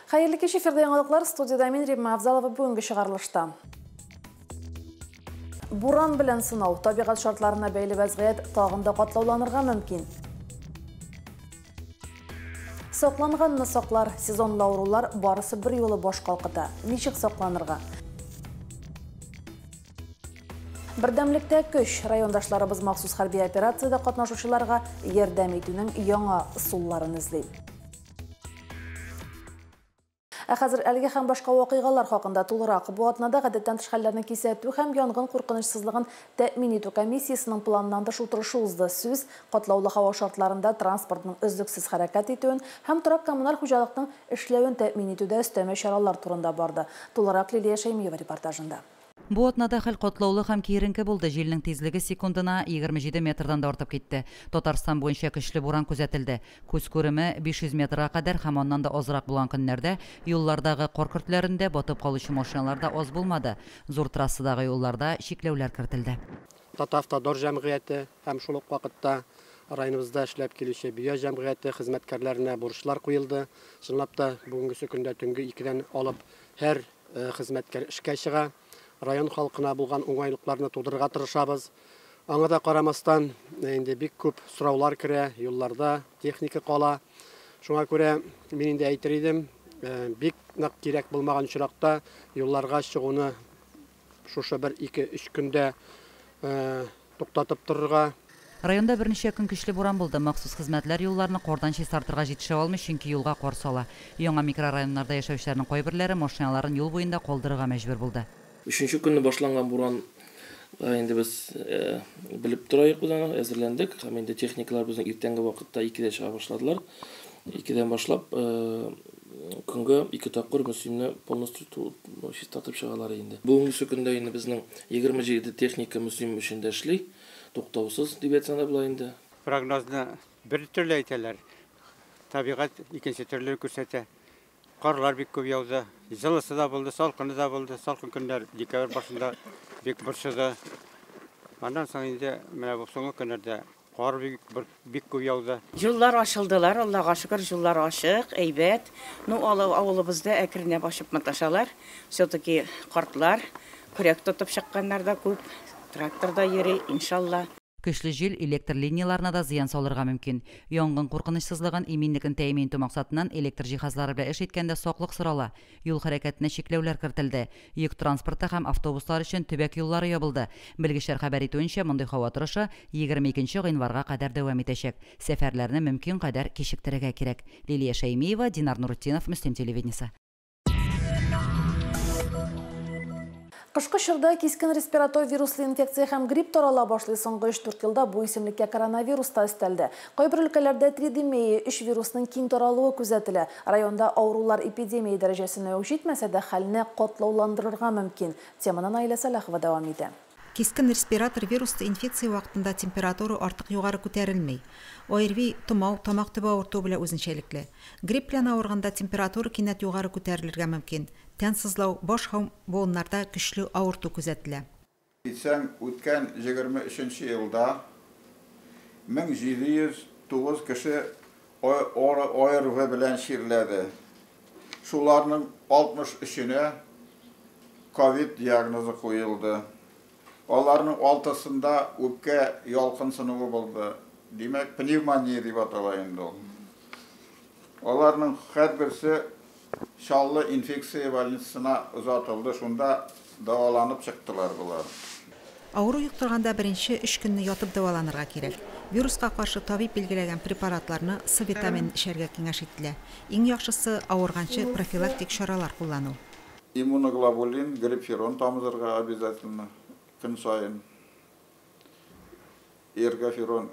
Хәерле кич, эфирдә яңалыклар, студияда мин Римма Авзалова. Бүгенге чыгарылышта. Буран белән сынау, табигать шартларына бәйле вәзгыять тагын да катлауланырга мөмкин. Сакланганны саклар, сезонлы авырулар барысы бер юлы баш калкыта. Ничек сакланырга? Бердәмлектә көч, райондашларыбыз махсус хәрби операциядә катнашучыларга ярдәм итүнең яңа ысулларын эзли. Ә хәзер әлеге һәм башка вакыйгалар хакында тулырак. Бу атнада гадәттән тыш хәлләрне кисәтү һәм янгын куркынычсызлыгын тәэмин итү комиссиясенең планнан тыш утырышы узды. Сүз катлаулы һава шартларында транспортның өзлексез хәрәкәт итүен һәм торак-коммуналь хуҗалыкның эшләвен тәэмин итүдә өстәмә чаралар турында барды. Тулырак Лилия Шәймиева репортажында. Бу атнада хәл катлаулы һәм киеренке булды. Җилнең тизлеге секундына 27 метрдан да артып китте. Татарстан буенча көчле буран күзәтелде. Күз күреме 500 метрга кадәр һәм аннан да азрак булган көннәрдә юллардагы кар көртләрендә батып калучы машиналар да аз булмады. Зур трассадагы юлларда чикләүләр кертелде. Татавтодор җәмгыяте һәм шул ук вакытта районыбызда эшләп килүче Бөя җәмгыяте хезмәткәрләренә бурычлар куелды. Чынлап та бүгенге көндә төнге 2-дән алып һәр хезмәткәр эшкә чыга. Район халкына булган уңайлыкларны тудырырга тырышабыз. Аңа да карамастан, инде бик күп сораулар керә, юлларда техника кала. Шуңа күрә мин инде әйтер идем, бик нык кирәк булмаган очракта юлларга чыгуны шушы бер 2-3 көндә туктатып торырга. Районда берничә көн көчле буран булды. Махсус хезмәтләр юлларны кардан чистартырга җитешә алмый, чөнки юлга кар сала. Яңа микрорайоннарда яшәүчеләрнең кайберләре машиналарын юл буенда калдырырга мәҗбүр булды. Өченче көнне башланган буран инде без белеп торайык, без аны әзерләндек. Һәм инде техникалар безнең иртәнге вакытта 2-дә чыга башладылар. 2-дән башлап көнгә 2 тапкыр Мөслимне полностью чистартып чыгалар инде. Бүгенге көндә инде безнең 27 техника Мөслим эчендә эшли, туктаусыз дип әйтсәң дә була инде. Прогнозны бер төрле әйтәләр, табигать икенче төрле күрсәтә. Карлар бик күп яуды, җылысы да булды, салкыны да булды. Салкын көннәр декабрь башында бик борчыды. Аннан соң инде менә бу соңгы көннәрдә кар бик күп яуды. Юллар ачылдылар, Аллага шөкер, юллар ачык, әйбәт. Ну, авылыбызда әкренләп ачып маташалар. Все-таки картлар көрәк тотып чыкканнар да күп, тракторда йөри, иншалла. Көчле җил электр линияларына да зыян салырга мөмкин. Янгын куркынычсызлыгын, иминлеген тәэмин итү максатыннан электр җиһазлары белән эш иткәндә саклык сорала. Юл хәрәкәтенә чикләүләр кертелде. Йөк транспорты һәм автобуслар өчен төбәк юллары ябылды. Белгечләр хәбәр итүенчә, мондый һава торышы 22 гыйнварга кадәр дәвам итәчәк. Сәфәрләрне мөмкин кадәр кичектерергә кирәк. Лилия Шәймиева, Динар Нурутдинов, Мөслим телевидениесе. Кышкы чорда кискен респиратор вируслы инфекция һәм грипп тарала башлый. Соңгы 3-4 елда бу исемлеккә коронавирус та өстәлде. Кайбер өлкәләрдә тридемия 3 вирусның киң таралуы күзәтелә. Районда авырулар эпидемия дәрәҗәсенә үк җитмәсә дә хәлне катлауландырырга мөмкин. Теманы Наилә Сәлахова дәвам итә. Кискен респиратор вируслы инфекция вакытында температура артык югары күтәрелми. ОРВИ томау, тамак төбе авыртуы белән үзенчәлекле. Грипп белән авырганда температура кинәт югары күтәрелергә мөмкин. Тән сызлау, баш һәм буыннарда көчле авырту күзәтелә. Китсәң, үткән 23 елда 1709 кеше ОРВ белән чирләде. Шуларның 63-енә ковид диагнозы куелды. Аларның 6-сында үпкә ялкынсынуы булды. Димәк, пневмония дип атала инде ул. Аларның һәрберсе Чаллы инфекция больницасына озатылды, шунда дәваланып чыктылар булар. Авыру йоктырганда беренче 3 көнне ятып дәваланырга кирәк. Вируска каршы табиб билгеләгән препаратларны С витаминын эчәргә киңәш ителә. Иң яхшысы авырганчы профилактик чаралар куллану. Иммуноглобулин, гриппферон тамызырга обязательно көн саен. Эргоферон,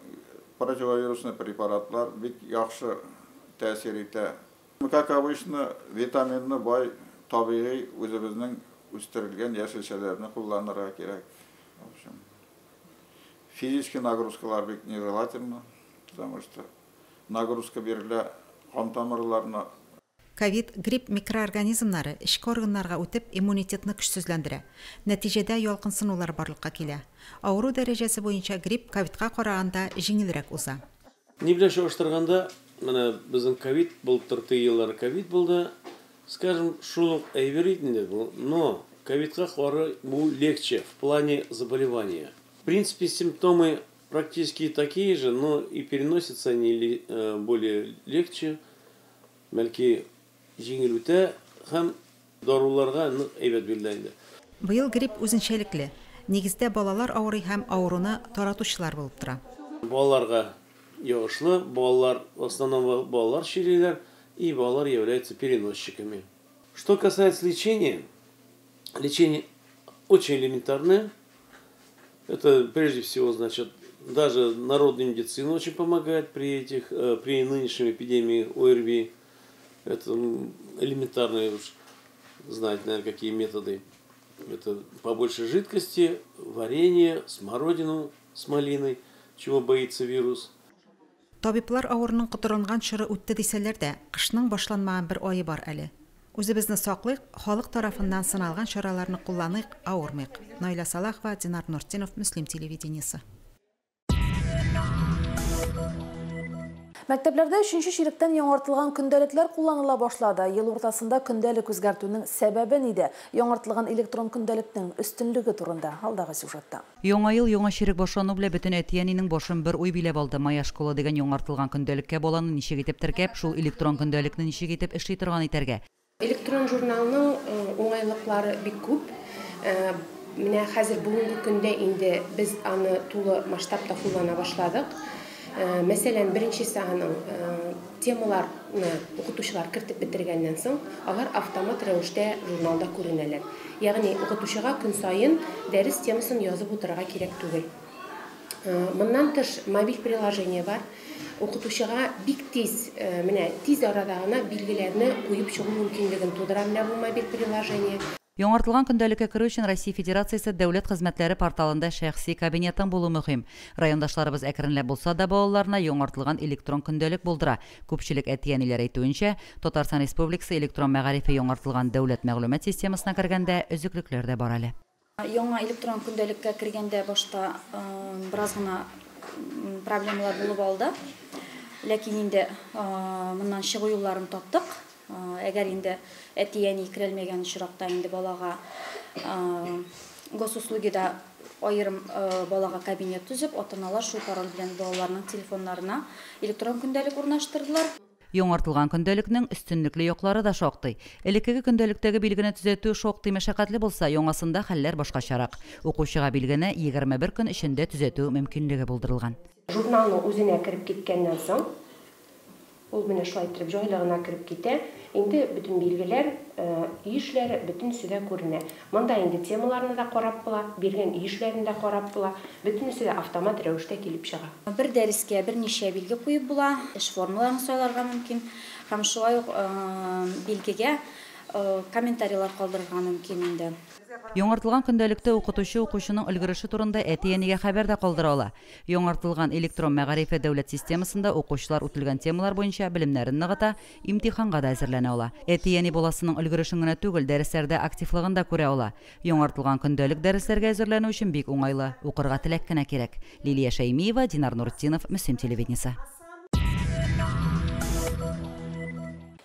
противовирусный препаратлар бик яхшы тәэсир итә. Как обычно, витаминны бай табигый үзебезнең үстерелгән яшелчәләрне кулланырга кирәк. В общем, физический нагрузкалар бик нежелательно, потому что нагрузка бирелә кан тамырларына. Ковид, грипп микроорганизмнары эчке органнарга үтеп иммунитетны көчсезләндерә. Нәтиҗәдә ялкынсынулар барлыкка килә. Авыру дәрәҗәсе буенча грипп ковидка караганда җиңелрәк уза. Ни белән чагыштырганда, менә безнең ковид былтыр теге еллар ковид булды. Скажем, шул ук әйбер инде бу, но ковидка каршы бу легче в плане заболевания. В принципе, симптомы практически такие же, но и переносятся они более легче. Бәлки җиңел үтә һәм даруларга нык әйбәт бирелә инде. Быел грипп үзенчәлекле. Нигездә балалар авырый һәм авыруны таратучылар булып тора. Балаларга йогышлы, балалар, в основном балалар чирлиләр, и балалар являются переносчиками. Что касается лечения, лечение очень элементарное. Это прежде всего, значит, даже народная медицина очень помогает при нынешней эпидемии ОРВИ. Это элементарные уж, знаете, наверное, какие методы. Это побольше жидкости, варенье, смородину с малиной, чего боится вирус. Табиблар авыруның котырынган чоры үтте дисәләр дә, кышның башланмаган бер ае бар әле. Үзебезне саклыйк, халык тарафыннан сыналган чараларны кулланыйк, авырмыйк. Наиля Салахова, Динар Нуртдинов, Мөслим телевидениесе. Мәктәпләрдә өченче чиректән яңартылган көндәлекләр кулланыла башлады. Ел уртасында көндәлек үзгәртүнең сәбәбе нидә? Яңартылган электрон көндәлекнең өстенлеге турында алдагы сюжетта. Яңа ел, яңа чирек башлану белән бөтен әти-әнинең башын бер уй биләп алды. Моя школа дигән яңартылган көндәлеккә баланы ничек итеп теркәп, шул электрон көндәлекне ничек итеп эшли торган итәргә? Электрон журналның уңайлыклары бик күп. Менә хәзер бүгенге көндә инде без аны тулы масштабта куллана башладык. Мәсәлән, беренчесе аның темаларны укытучылар кертеп бетергәннән соң, алар автомат рәвештә журналда күренәләр. Ягъни укытучыга көн саен дәрес темасын язып утырырга кирәк түгел. Моннан тыш мобиль приложение бар. Укытучыга бик тиз, менә тиз арада гына билгеләрне куеп чыгу мөмкинлеген тудыра менә бу мобиль приложение. Яңартылган көндәлеккә керү өчен Россия Федерациясе дәүләт хезмәтләре порталында шәхси кабинетың булу мөһим. Райондашларыбыз әкренләп булса да балаларына яңартылган электрон көндәлек булдыра. Күпчелек әти-әниләр әйтүенчә, Татарстан Республикасы электрон мәгарифе яңартылган дәүләт мәгълүмат системасына кергәндә өзеклекләр дә бар әле. Яңа электрон көндәлеккә кергәндә башта бераз гына проблемалар булып алды. Ләкин инде моннан чыгу юлларын таптык. Әгәр инде әти-әни керәлмәгән очракта инде балага госуслугида аерым балага кабинет төзеп, ата-аналар шул пароль белән балаларның телефоннарына электрон көндәлек урнаштырдылар. Яңартылган көндәлекнең өстенлекле яклары да шактый. Элеккеге көндәлектәге билгене төзәтү шактый мәшәкатьле булса, яңасында хәлләр башкачарак. Укучыга билгене 21 көн эчендә төзәтү мөмкинлеге булдырылган. Журналның үзенә кереп киткәннән соң, ул менә шулай итеп җайлы гына кереп китә. Инде бөтен билгеләр, өй эшләре бөтенесе дә күренә. Монда инде темаларны да карап була, биргән өй эшләрен дә карап була. Бөтенесе дә автомат рәвештә килеп чыга. Бер дәрескә берничә билге куеп була, эш формаларын сайларга мөмкин һәм шулай ук билгегә комментарийлар калдырырга мөмкин инде. Яңартылган көндәлектә укытучы укучының өлгереше турында әти-әнигә хәбәр дә калдыра ала. Яңартылган электрон мәгарифе дәүләт системасында укучылар үтелгән темалар буенча белемнәрен ныгыта, имтиханга да әзерләнә ала. Әти-әни баласының өлгерешен генә түгел, дәресләрдә активлыгын да күрә ала. Яңартылган көндәлек дәресләргә әзерләнү өчен бик уңайлы, укырга теләк кенә кирәк. Лилия Шәймиева, Динар Нуртдинов, Мөслим телевидениесе.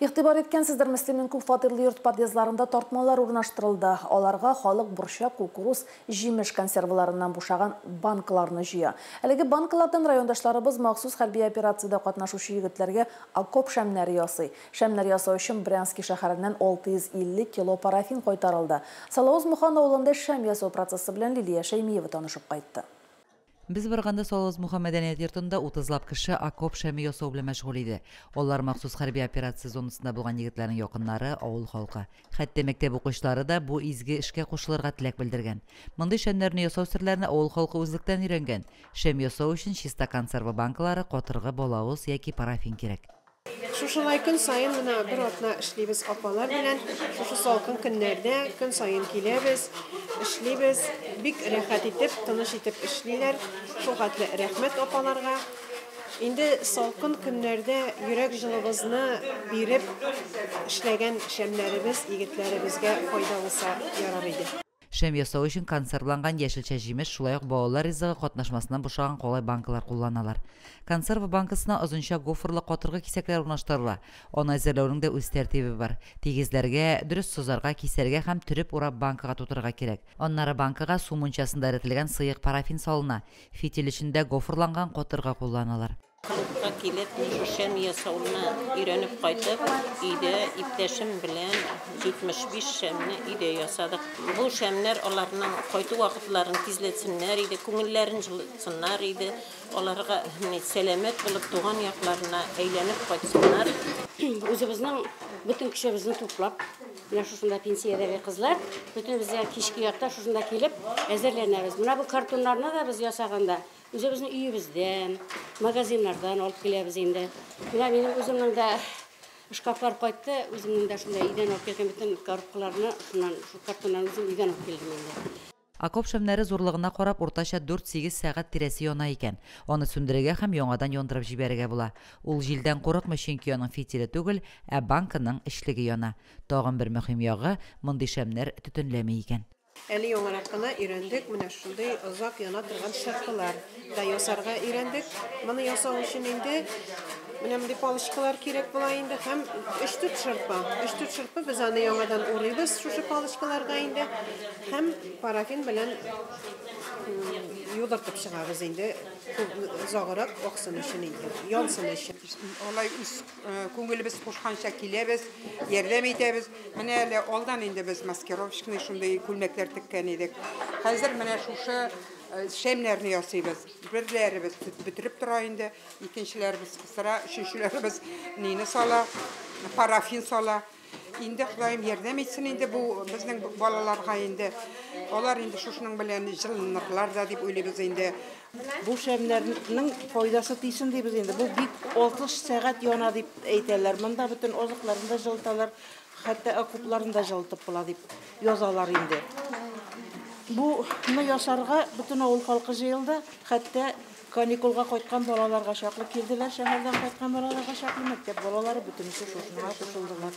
Игътибар иткәнсездер, Мөслимнең күп фатирлы йорт подъездларында тартмалар урнаштырылды. Аларга халык борчак, кукуруз, җимеш консерваларыннан бушаган банкаларны җыя. Әлеге банкалардан райондашларыбыз махсус хәрби операциядә катнашучы егетләргә окоп шәмнәре ясый. Шәмнәр ясау өчен Брянский шәһәреннән 650 кило парафин кайтарылды. Салавыз Мухан авылында шәм ясау процессы белән Лилия Шәймиева танышып кайтты. Без барганда Салавыз Мухан мәдәният йортында 30лап кеше окоп шәме ясау белән мәшгуль иде. Алар махсус хәрби операция зонасында булган егетләрнең якыннары, авыл халкы. Хәтта мәктәп укучылары да бу изге эшкә кушылырга теләк белдергән. Мондый шәмнәрне ясау серләрен авыл халкы үзлектән өйрәнгән. Шәм ясау өчен чиста консерва банкалары, катыргы, балавыз яки парафин кирәк. Шушылай көн саен менә бер атна эшлибез апалар белән. Шушы салкын көннәрдә көн саен киләбез, эшлибез. Бик рәхәт итеп, тыныч итеп эшлиләр. Шул хәтле рәхмәт апаларга. Инде салкын көннәрдә йөрәк җылыбызны биреп эшләгән шәмнәребез егетләребезгә файда булса ярар иде. Шәм ясау өчен консервланган яшелчә-җимеш, шулай ук балалар ризыгы катнашмасыннан бушаган калай банкалар кулланалар. Консерва банкасына озынча гофрлы катыргы кисәкләре урнаштырыла. Аны әзерләүнең дә үз тәртибе бар. Тигезләргә, дөрес сызарга, кисәргә һәм төреп урап банкага тутырырга кирәк. Аннары банкага су мунчасында эретелгән сыек парафин салына. Фитиль өчен дә гофрланган катыргы кулланалар. Клубка килеп, мин шул шәм ясауны өйрәнеп кайтып, өйдә иптәшем белән 75 шәмне өйдә ясадык. Бу шәмнәр аларның кайту вакытларын тизләтсеннәр иде, күңелләрен җылытсыннар иде, аларга сәламәт булып туган якларына әйләнеп кайтсыннар. Үзебезнең бөтен көчебезне туплап, менә шушында пенсиядәге кызлар, бөтенебез дә кичке якта шушында килеп әзерләнәбез. Менә бу картоннарны да без ясаганда үзебезнең өебездән, магазиннардан алып киләбез инде. Менә минем үземнең дә шкафлар кайтты, үземнең дә шунда өйдән алып килгән бөтен коробкаларны шуннан, шул картоннан үзем өйдән алып килдем инде. Окоп шәмнәре зурлыгына карап уртача 4-8 сәгать тирәсе яна икән. Аны сүндерергә һәм яңадан яндырып җибәрергә була. Ул җилдән курыкмый, чөнки аның фитиле түгел, ә банканың эчлеге яна. Тагын бер мөһим ягы, мондый шәмнәр төтенләми икән. Әле яңарак кына өйрәндек, менә шундый озак яна торган шырпылар да ясарга өйрәндек. Моны ясау өчен инде менә мондый палочкалар кирәк була инде һәм 3-4 шырпы. 3-4 шырпы без аны яңадан урыйбыз шушы палочкаларга инде һәм парафин белән юдыртып чыгабыз инде, озаграк аксын өчен инде, янсын өчен. Алай үз күңелебез кушканча киләбез, ярдәм итәбез. Менә әле алдан инде без маскировочный шундый күлмәкләр теккән идек. Хәзер менә шушы шәмнәрне ясыйбыз. Берләребез бетереп тора инде, икенчеләребез кысыра, өченчеләребез нине сала, парафин сала. Инде Ходаем ярдәм итсен инде бу безнең балаларга инде. Алар инде шушының белән җылынырлар да дип уйлыйбыз инде. Бу шәмнәрнең файдасы тисен дибез инде. Бу бик 60 сәгать яна дип әйтәләр. Монда бөтен азыкларын да җылыталар, хәтта окопларын да җылытып була дип язалар инде. Буны ясарга бөтен авыл халкы җыелды, хәтта каникулга кайткан балаларга чаклы килделәр, шәһәрдән кайткан балаларга чаклы мәктәп балалары бөтенесе шушыңа кушылдылар.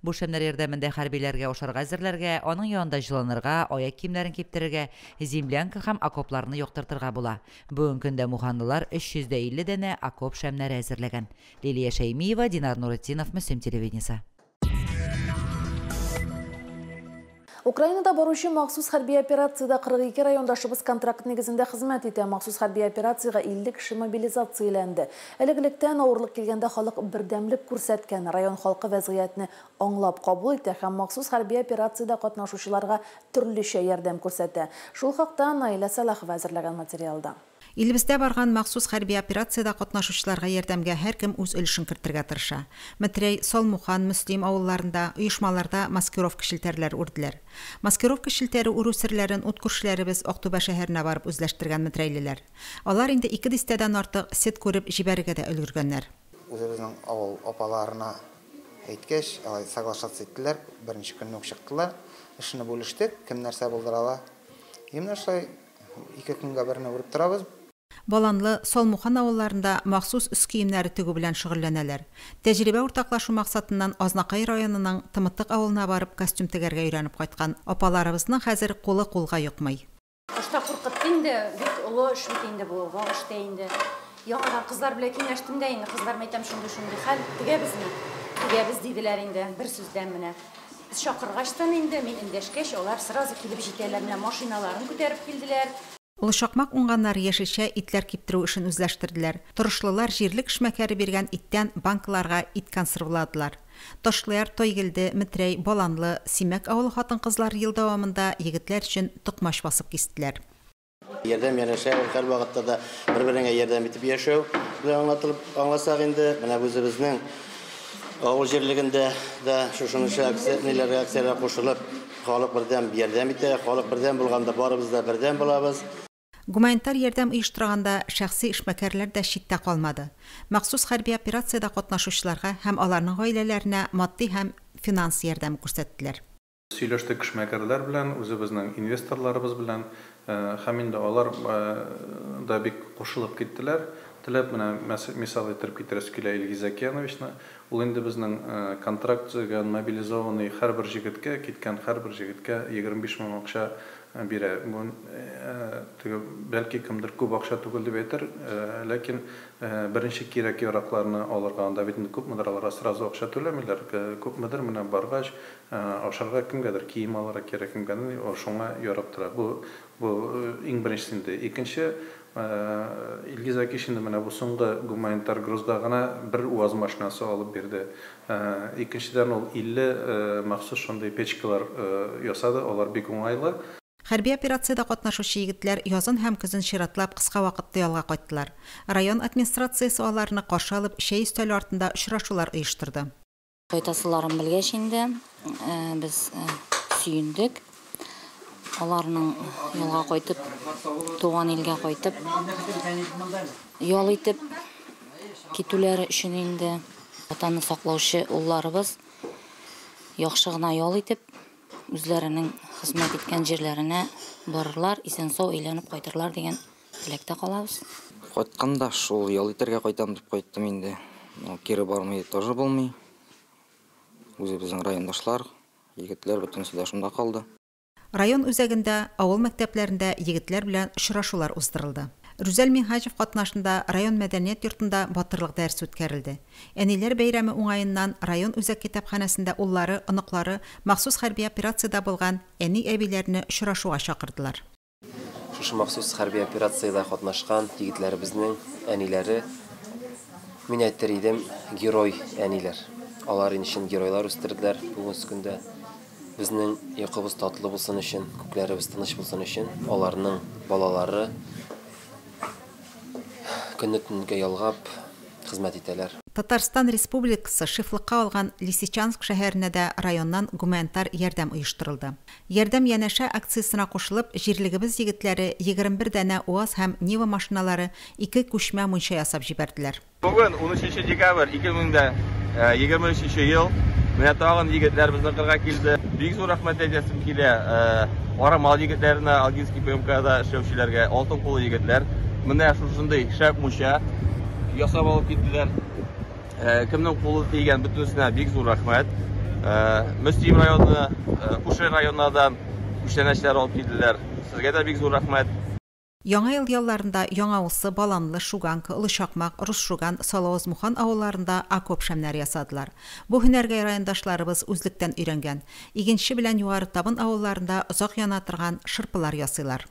Бу шәмнәр ярдәмендә хәрбиләргә ашарга әзерләргә, аның янында җылынырга, аяк киемнәрен киптерергә, землянка һәм окопларны яктыртырга була. Бүгенге көндә муханлылар 350 данә окоп шәмнәре әзерләгән. Лилия Шәймиева, Динар Нуретдинов, Мөслим телевидениесе. Украинада баручы махсус хәрби операциядә 42 райондашыбыз контракт нигезендә хезмәт итә. Махсус хәрби операциягә 50 кеше мобилизацияләнде. Элек-электән авырлык килгәндә халык бердәмлек күрсәткән. Район халкы вәзгыятьне аңлап кабул итә һәм махсус хәрби операциядә катнашучыларга төрлечә ярдәм күрсәтә. Шул хакта Наилә Сәлахова әзерләгән материалда. Илебездә барган махсус хәрби операциядә катнашучыларга ярдәмгә һәркем үз өлешен кертергә тырыша. Метрәй, Салмухан, Мөслим авылларында, оешмаларда маскировка челтәрләре үрделәр. Маскировка челтәре үрү серләрен ут күршеләребез Актүбә шәһәренә барып үзләштергән метрәйлеләр. Алар инде 2 дистәдән артык сет күреп җибәрергә дә өлгергәннәр. Үзебезнең авыл апаларына әйткәч, алай соглашаться иттеләр, беренче көнне үк чыктылар. Эшне бүлештек, кем нәрсә булдыра ала. Менә шулай 2 көнгә берне үреп торабыз. Баланлы, Салмухан авылларында махсус өс киемнәре тегү белән шөгыльләнәләр. Тәҗрибә уртаклашу максатыннан Азнакай районының Тымытык авылына барып костюм тегәргә өйрәнеп кайткан апаларыбызның хәзер кулы кулга йокмый. Башта куркытты инде, бик олы эш бит инде бу, вак эш тә инде. Яңадан кызлар белән киңәштем дә инде, кызлар әйтәм, шундый-шундый хәл, тегәбезме? Тегәбез диделәр инде, бер сүздән менә. Без чакыргачтан инде, мин эндәшкәч, алар сразу килеп җитәләр, менә машиналарын күтәреп килделәр. Олы Чакмак уңганнар яшелчә итләр киптерү эшен үзләштерделәр. Торышлылар җирлек эшмәкәре биргән иттән банкаларга ит консервладылар. Ташлыяр, Тойгелде, Метрәй, Баланлы, Симәк авылы хатын-кызлары ел дәвамында егетләр өчен токмач басып кистеләр. Ярдәм янәшә, һәр вакытта да бер-береңә ярдәм итеп яшәү белән аңлатылып аңласак инде, менә үзебезнең авыл җирлегендә дә шушынча акцияләргә кушылып, халык бердәм ярдәм итә, халык бердәм булганда барыбыз да бердәм булабыз. Гуманитар ярдәм оештырганда шәхси эшмәкәрләр дә читтә калмады. Махсус хәрби операциядә катнашучыларга һәм аларның гаиләләренә матди һәм финанс ярдәм күрсәттеләр. Сөйләштек эшмәкәрләр белән, үзебезнең инвесторларыбыз белән, һәм инде алар да бик кушылып киттеләр. Теләп менә мисал итеп китерәсе килә Илгиз Закияновичны. Ул инде безнең контракт төзегән, мобилизованный һәрбер җегеткә, киткән һәрбер җегеткә 25 мең акча бирә. Бу теге бәлки кемдер күп акча түгел дип әйтер, ләкин беренче кирәк-яракларны алырга анда бит инде күпмедер аларга сразу акча түләмиләр, күпмедер менә баргач, ашарга кемгәдер кием алырга кирәк, кемгәдер шуңа ярап тора. Бу бу иң беренчесе инде. Икенче, Илгиз Акиш инде менә бу соңгы гуманитар грузда гына бер УАЗ машинасы алып бирде. Икенчедән, ул 50 махсус шундый печкалар ясады, алар бик уңайлы. Хәрби операциядә катнашучы егетләр язын һәм көзен чиратлап кыска вакытлы ялга кайттылар. Район администрациясе аларны каршы алып, чәй өстәле артында очрашулар оештырды. Кайтасыларын белгәч инде без сөендек. Аларның ялга кайтып, туган илгә кайтып, ял итеп китүләре өчен инде Ватанны саклаучы улларыбыз яхшы гына ял итеп, үзләренең хезмәт иткән җирләренә барырлар, исән-сау әйләнеп кайтырлар дигән теләктә калабыз. Кайтканда шул ял итәргә кайтам дип кайттым инде. Но кире бармый тоже булмый. Үзебезнең райондашлар, егетләр бөтенесе дә шунда калды. Район үзәгендә, авыл мәктәпләрендә егетләр белән очрашулар уздырылды. Рүзәл Минһаҗев катнашында район мәдәният йортында батырлык дәресе үткәрелде. Әниләр бәйрәме уңаеннан район үзәк китапханәсендә уллары, оныклары махсус хәрби операциядә булган әни-әбиләрне очрашуга чакырдылар. Шушы махсус хәрби операциядә катнашкан егетләребезнең әниләре, мин әйтер идем, герой әниләр. Алар инде чын геройлар үстерделәр бүгенге көндә. Безнең йокыбыз татлы булсын өчен, күкләребез тыныч булсын өчен, аларның балалары көнне төнгә ялгап хезмәт итәләр. Татарстан Республикасы шефлыкка алган Лисичанск шәһәренә дә районнан гуманитар ярдәм оештырылды. Ярдәм янәшә акциясенә кушылып, җирлегебез егетләре 21 данә УАЗ һәм Нива машиналары, ике күчмә мунча ясап җибәрделәр. Бүген 13 декабрь 2023 ел. Менә тагын егетләр безнең кырга килде. Бик зур рәхмәт әйтәсем килә. Арамал егетләренә, Алгинский ПМКда эшләүчеләргә, алтын куллы егетләр. Менә шушындый шәп мунча ясап алып киттеләр. Кемнең кулы тигән, бөтенесенә бик зур рәхмәт. Мөслим районы, күрше районнардан күчтәнәчләр алып килделәр. Сезгә дә бик зур рәхмәт. Яңа ел ялларында Яңа Усы, Баланлы, Шуганка, Олы Чакмак, Рус Шуган, Салавыз Мухан авылларында окоп шәмнәре ясадылар. Бу һөнәргә райондашларыбыз үзлектән өйрәнгән. Игенче белән Югары Табын авылларында озак яна торган шырпылар ясыйлар.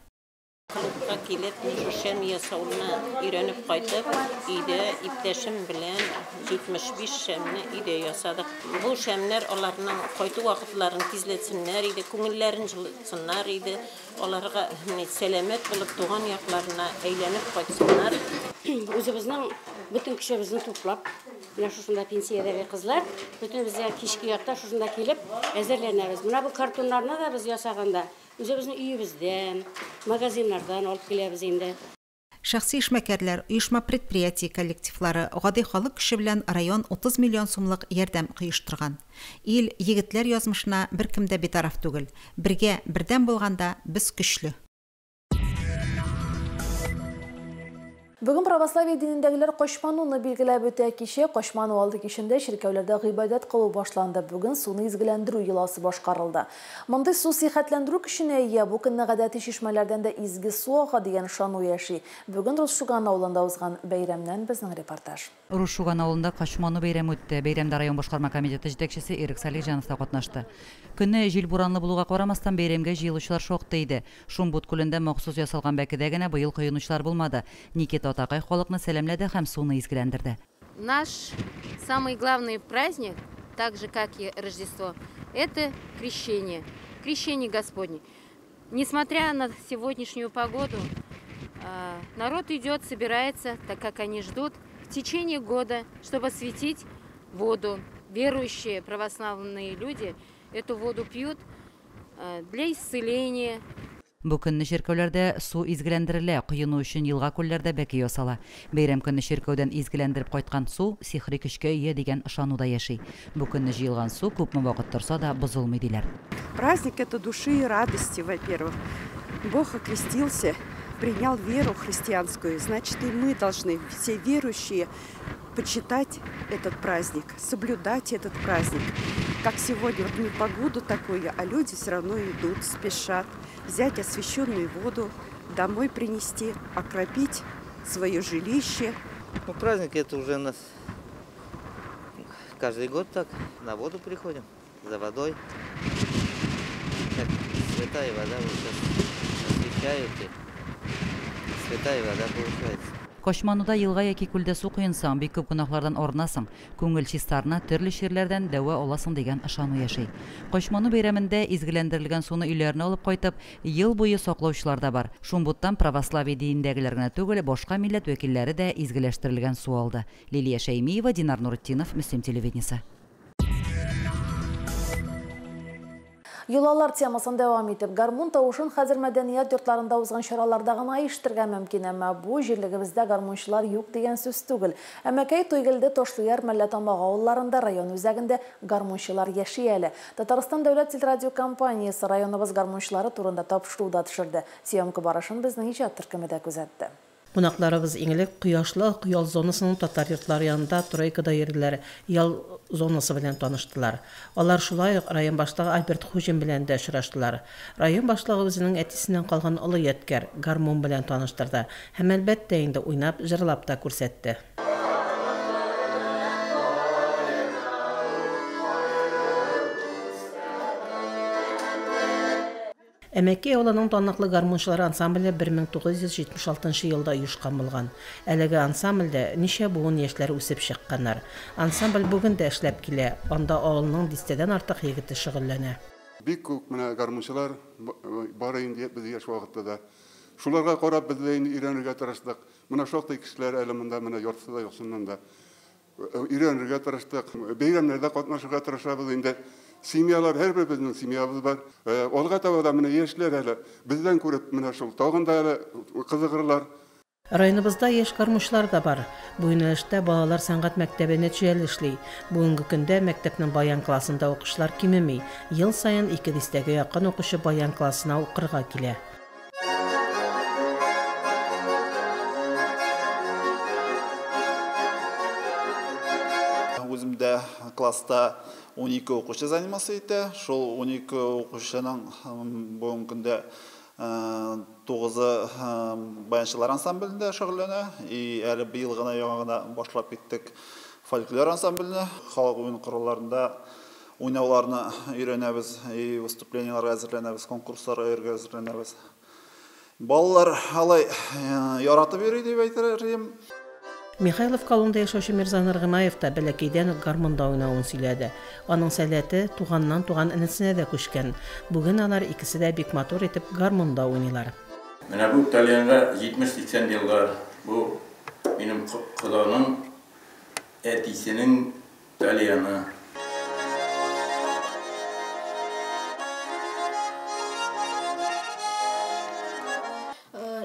Клубка килеп, мин шәм ясауны өйрәнеп кайтып, өйдә иптәшем белән 75 шәмне өйдә ясадык. Бу шәмнәр аларның кайту вакытларын тизләтсеннәр иде, күңелләрен җылытсыннар иде, аларга сәламәт булып туган якларына әйләнеп кайтсыннар. Үзебезнең бөтен көчебезне туплап, менә шушында пенсиядәге кызлар, бөтенебезгә кичке якта шушында килеп әзерләнәбез. Менә бу картоннарны да без ясаганда үзебезнең өебездән, магазиннардан алып киләбез инде. Шәхси эшмәкәрләр, оешма предприятие коллективлары гади халык көче белән район 30 миллион сумлык ярдәм оештырган. Ил, егетләр язмышына беркем дә битараф түгел. Бергә, бердәм булганда без көчле. Бүген православие динендәгеләр Качмануны билгеләп үтә. Кичә Качману алды кичендә чиркәүләрдә гыйбадәт кылу башланды. Бүген суны изгеләндерү йоласы башкарылды. Мондый су сихәтләндерү көченә ия. Бу көнне гадәти чишмәләрдән дә изге су ага дигән ышану яши. Бүген Рус Шуган авылында узган бәйрәмнән безнең репортаж. Рус Шуган авылында Качману бәйрәме үтте. Бәйрәмдә район башкарма комитеты җитәкчесе Ирек Салихҗанов та катнашты. Көнне җил буранлы булуга карамастан бәйрәмгә җыелучылар шактый иде. Шумбут күлендә махсус ясалган бәкедә генә быел коенучылар булмады. Никита Атакай халыкны сәламләде һәм суны изгеләндерде. Наш самый главный праздник, так же как и Рождество, это крещение, крещение Господне. Несмотря на сегодняшнюю погоду, народ идет, собирается, так как они ждут в течение года, чтобы осветить воду. Верующие православные люди эту воду пьют для исцеления. Бу көнне чиркәүләрдә су изгеләндерелә, коену өчен елга күлләрдә бәке ясала. Бәйрәм көнне чиркәүдән изгеләндереп кайткан су сихри көчкә ия дигән ышануда яши. Бу көнне җыелган су күпме вакыт торса да бозылмый диләр. Праздник это души и радости, во-первых. Бог окрестился, принял веру христианскую, значит, и мы должны, все верующие, почитать этот праздник, соблюдать этот праздник. Как сегодня, вот непогоду такую, а люди все равно идут, спешат. Взять освященную воду, домой принести, окропить свое жилище. Ну, праздник это уже у нас каждый год так. На воду приходим, за водой. Так, святая вода вот сейчас освещают, и святая вода получается. Качмануда елга яки күлдә су коенсаң, бик күп гөнаһлардан арынасың, күңел чистарына, төрле чирләрдән дәва аласың дигән ышану яши. Качману бәйрәмендә изгеләндерелгән суны өйләренә алып кайтып, ел буе саклаучылар да бар. Шумбуттан православие динендәгеләр генә түгел, башка милләт вәкилләре дә изгеләштерелгән су алды. Лилия Шәймиева, Динар Нуретдинов, Мөслим телевидениесе. Йолалар темасын дәвам итеп, гармун тавышын хәзер мәдәният йортларында узган чараларда гына ишетергә мөмкин, әмма бу җирлегебездә гармунчылар юк дигән сүз түгел. Әмәкәй, Туйгелде, Ташлыяр, Мәлләтамак авылларында, район үзәгендә гармунчылар яши әле. Татарстан дәүләт телерадиокомпаниясе районыбыз гармунчылары турында тапшыру да төшерде. Съемка барышын безнең иҗат төркеме дә күзәтте. Кунакларыбыз иң элек Кояшлы ял зонасының татар йортлары янында тройкада йөрделәр, ял зонасы белән таныштылар. Алар шулай ук район башлыгы Альберт Хуҗин белән дә очраштылар. Район башлыгы үзенең әтисеннән калган олы ядкәр гармун белән таныштырды һәм әлбәттә инде уйнап, җырлап та күрсәтте. Әмәкәй авылының данлыклы гармунчылар ансамбле 1976 елда оешкан булган. Әлеге ансамбльдә ничә буын яшьләр үсеп чыкканнар. Ансамбль бүген дә эшләп килә. Анда авылның дистәдән артык егете шөгыльләнә. Бик күп менә гармунчылар бар инде без яшь вакытта да. Шуларга карап без дә инде өйрәнергә тырыштык. Менә шактый кешеләр әле монда менә яртысы да юксыннан да өйрәнергә тырыштык. Бәйрәмнәрдә катнашырга тырышабыз инде. Семьялар, һәрбер безнең семьябыз бар. Алга таба да менә яшьләр әле бездән күреп менә шул тагын да әле кызыгырлар. Районыбызда яшь гармунчылар да бар. Бу юнәлештә балалар сәнгать мәктәбе нәтиҗәле эшли. Бүгенге көндә мәктәпнең баян классында укучылар кимеми. Ел саен 2 дистәгә якын укучы баян классына укырга килә. Үземдә класста 12 укучы занимасы итә. Шул 12 укучының бүгенге көндә 9-ы баянчылар ансамблендә шөгыльләнә. И әле быел гына яңа гына башлап киттек фольклор ансамбленә. Халык уен коралларында уйнауларны өйрәнәбез, и выступлениеләргә әзерләнәбез, конкурсларга әзерләнәбез. Балалар алай яратып йөри дип әйтер идем. Михайловка авылында яшәүче Мирза Ныргымаев та бәләкәйдән үк гармунда уйнавын сөйләде. Аның сәләте туганнан туган энесенә дә күчкән. Бүген алар икесе дә бик матур итеп гармунда уйныйлар. Менә бу тальянга 70-80 елга бу минем коданың әтисенең тальяны.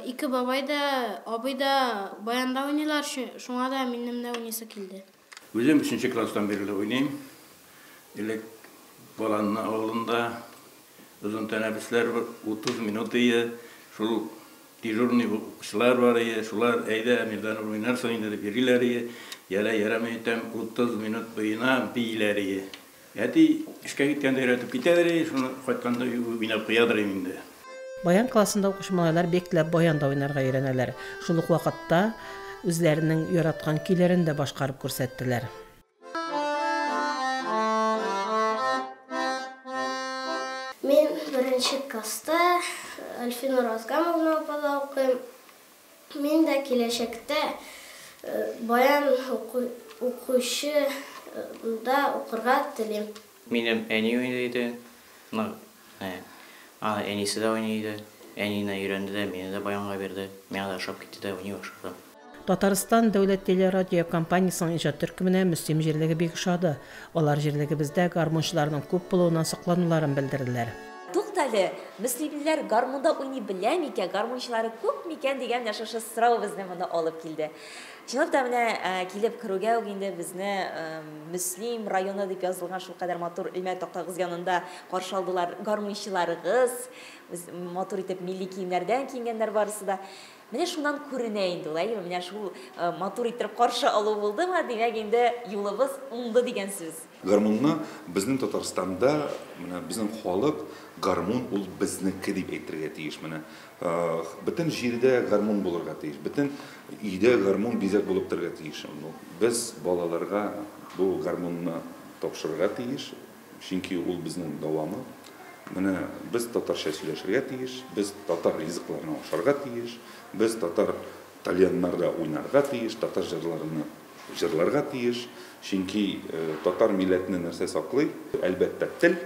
Ике бабай да, абый да баянда уйныйлар, шуңа да минем дә уйныйсы килде. Үзем 3нче класстан бирле уйныйм. Элек Баланны авылында озын тәнәфесләр 30 минут ие, шул дежурный укучылар бар ие, шулар әйдә Мирзанур уйнарсың инде дип йөриләр ие. Ярә ярамый итәм 30 минут буена бииләр ие. Әти эшкә киткәндә өйрәтеп китәдер ие, шуны кайтканда уйнап куядыр инде. Баян классында укучы малайлар бик теләп баянда уйнарга өйрәнәләр. Шул ук вакытта үзләренең яраткан көйләрен дә башкарып күрсәттеләр. Мин беренче класста Альфина Разгамовна апада укыйм. Мин дә киләчәктә баян укучы да укырга телим. Минем әни уйный иде. Әнисе дә уйный иде. Әнине өйрәнде дә, мине дә баянга бирде. Миңа да ошап китте дә, уйный башладым. Татарстан дәүләт телерадиокомпаниясының иҗат төркеменә Мөслим җирлеге бик ошады. Алар җирлегебездә гармунчыларның күп булуына соклануларын белдерделәр. Туктале, мөслимлеләр гармунда уйный белә микән, гармунчылары күп микән дигән менә шушы сорау безне монда алып килде. Чынлап та менә килеп керүгә үк инде безне Мөслим районы дип язылган шулкадәр матур элмә тактагыз янында каршы алдылар гармунчыларыгыз. Матур итеп милли киемнәрдән киенгәннәр барысы да. Менә шуннан күренә инде ул, әйеме? Менә шул матур иттереп каршы алу булдымы, димәк инде юлыбыз уңды дигән сүз. Гармунны безнең Татарстанда, менә безнең халык гармун ул безнеке дип әйтергә тиеш. Менә бөтен җирдә гармун булырга тиеш, бөтен өйдә гармун бизәк булып торырга тиеш. Без балаларга бу гармунны тапшырырга тиеш, чөнки ул безнең дәвамы. Менә без татарча сөйләшергә тиеш, без татар ризыкларын ашарга тиеш, без татар тальяннарда уйнарга тиеш, татар җырларны җырларга тиеш. Чөнки татар милләтне нәрсә саклый? Әлбәттә, тел,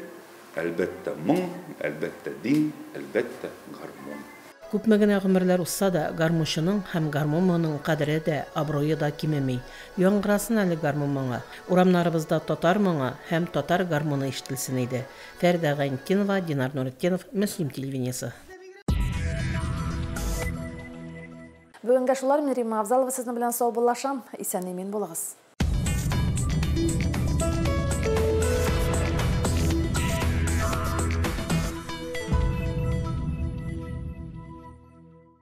әлбәттә, моң, әлбәттә, дин, әлбәттә, гармун. Күпме генә гомерләр узса да, гармунчының һәм гармун моңының кадере дә, абруе да кимеми. Яңгырасын әле гармун моңы. Урамнарыбызда татар моңы һәм татар гармуны ишетелсен иде. Фәридә Гайнетдинова, Динар Нуретдинов, Мөслим телевидениесе. Бүгенгә шулар, мин Римма Авзалова сезнең белән саубуллашам. Исән-имин булыгыз.